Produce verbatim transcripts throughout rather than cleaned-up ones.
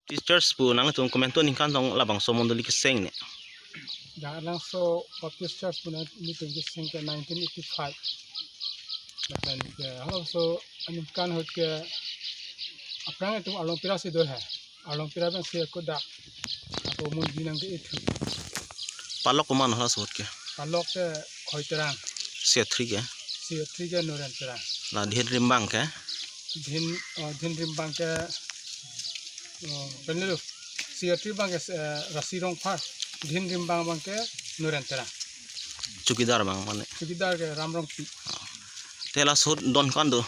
Baptist Church pu nangtum komantu aningkan tong labangso mondoli keseng ne? Labangso Baptist Church pu nangtum keseng ke nineteen eighty-five. Lapen ke halabangso aningkan ahut ke aphrang itum Arlong Pira si do he. Arlong Pira pen si aku dak. Apo mondoli nangke-et thu. Palok komat halaso ahut ke? Palok ke Khoi Terang. Secretary ke? Secretary ke Noren Terang. La dhin rimbang ke? Dhin, oh, dhin rimbang ke, oh, penelo. Secretary abang ke, eh, Rasi Rongphar. Dhin rimbang abang ke Noren Terang. Chowkidar abang mane? Chowkidar ke Ram Rongpi. Te laso ahut don ko-an do?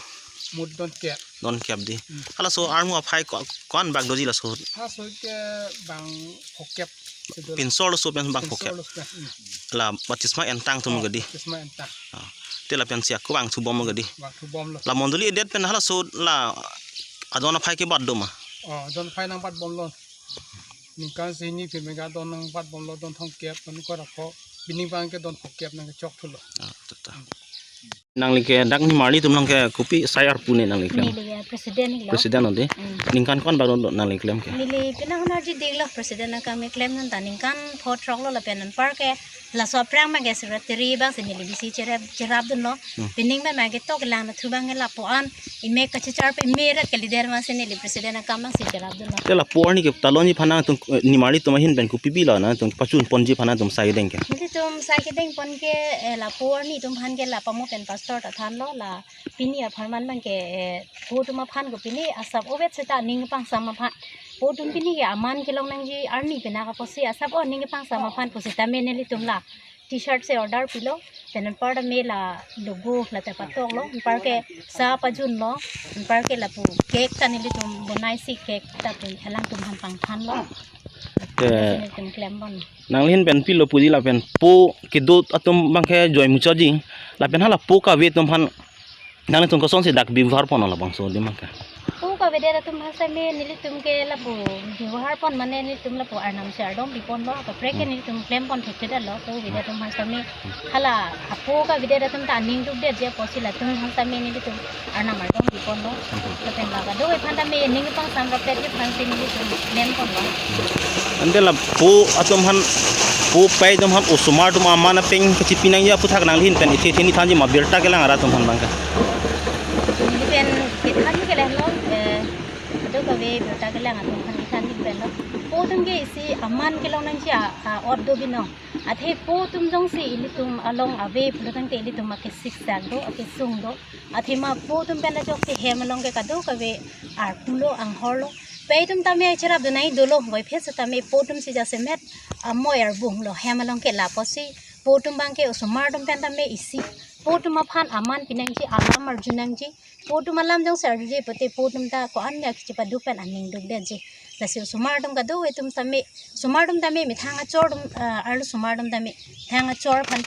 Mut don kep. Don kep di. Hmm. Halaso armu aphai ko-, ko-an bak doji laso ahut? Halaso ahut ke bang phokep. Pinso arloso pen bang phokep. Pinso arloso pen, hmm. La baptisma entang atum ke di? Baptisma entang. Ah. Te lapen si ako vangthu bom ke di? Vangthu bomlo. La mondoli edet pen halaso ahut la adon aphai ke bat do ma? Oh, adon aphai nangbat bomlo. Ningkan si hini phi mega don nangbat bomlo, don thomkep, don ko rako, pining abang ke don phokep nangkechok thulo. Ah, tata. Nangli ke dak nimarli atum along ke kopi asai arpu ne nangli klem? Neli ke president lo. President lo di? Hmm. Ningkan ko-an bak do nangli klem ke? Neli penang nangji dinglo president akam keklem nang ta ningkan pho throklo lapen anpar ke laso aphrang abang ke secretary abang si neli bisi cherap, cherapdunlo. Hmm. Pining abang ke tok lang na thu abang ke lapu-an imek kachechar pe meret ke leader abang si neli president akam abang si cherapdunlo. Te lapu arni ke talonji aphan nangtum, eh, nimarli atum ahin pen kopi bilo nangtum pachun ponji aphan nangtum sai kedeng ke? Nelitum sai kedeng pon ke, eh, lapu arni atum aphan ke la pamo pen pastor ta thanlo la pini apharman abang ke, eh, pu atum aphan ko pini asap ovet seta ning pangsam aphan. Pu atum pini ke aman kelong nangji arni pena ka pusi asap o ning pangsam aphan pusitame nelitum la T-shirt si order pilo, pen anpar tame la logo la ta patoklo, anpar ke sa pajunlo, anpar ke lapu cake ta nelitum bonai si cake ta pu alangtum aphan pangthanlo. Eh, Nelitum klem pon. Nangli ahin pen pilo puji lapen po kedo atum abangke joi muchotji. Lapen hala po kave atum aphan nanglitum kosonsi dak bebohar ponlo labangso adim abangke? Po kavedet atum aphan sitame nelitum ke lapu bebohar pon mane nelitum lapu arnam si ardom pi ponlo. Kaprek ke Hmm. nelitum klem pon thekthedetlo. Po kavedet atum aphan sitame hala apo kavedet atum ta aning dukdetji apotsi latum aphan sitame nelitum arnam ardom pi ponlo. Lapen la kadokave aphan tame ning pangsamrapet aphansi nelitum klem ponlo. Ante la po atum aphan, po pei atum aphan osomar atum aman apeng kachipi nangji aputhak nangli ahin pen ithe ithe nangthanji ma birta kelang arat atum aphan abangke? Neli pen kethan kelanglo, eh, kadokave birta kelang atum aphan kethan penlo. Po atum ke isi aman kelong nangji a, a-ot do binong. Athe po atum jongsi ilitum along ave pulotangte ilitum akesik sak do, akesung do. Athema po atum pen ajoksi hem along ke kadokave arpulo anghorlo. Pei atum tame cherap do nai dolo, voiphit setame po atum si jasemet amoi arbunglo hem along ke, la apotsi po atum abangke osomar atum pen tame isi po atum aphan aman pi nangji, alam arju nangji. Po atum alam jongsi arjuje pute po atum ta ko-an ya kachipaduk pen aning dukdetji. Lasi osomar atum kadokave atum tame, osomar atum tame methang achor atum, ah, arlo osomar atum tame methang achor aphan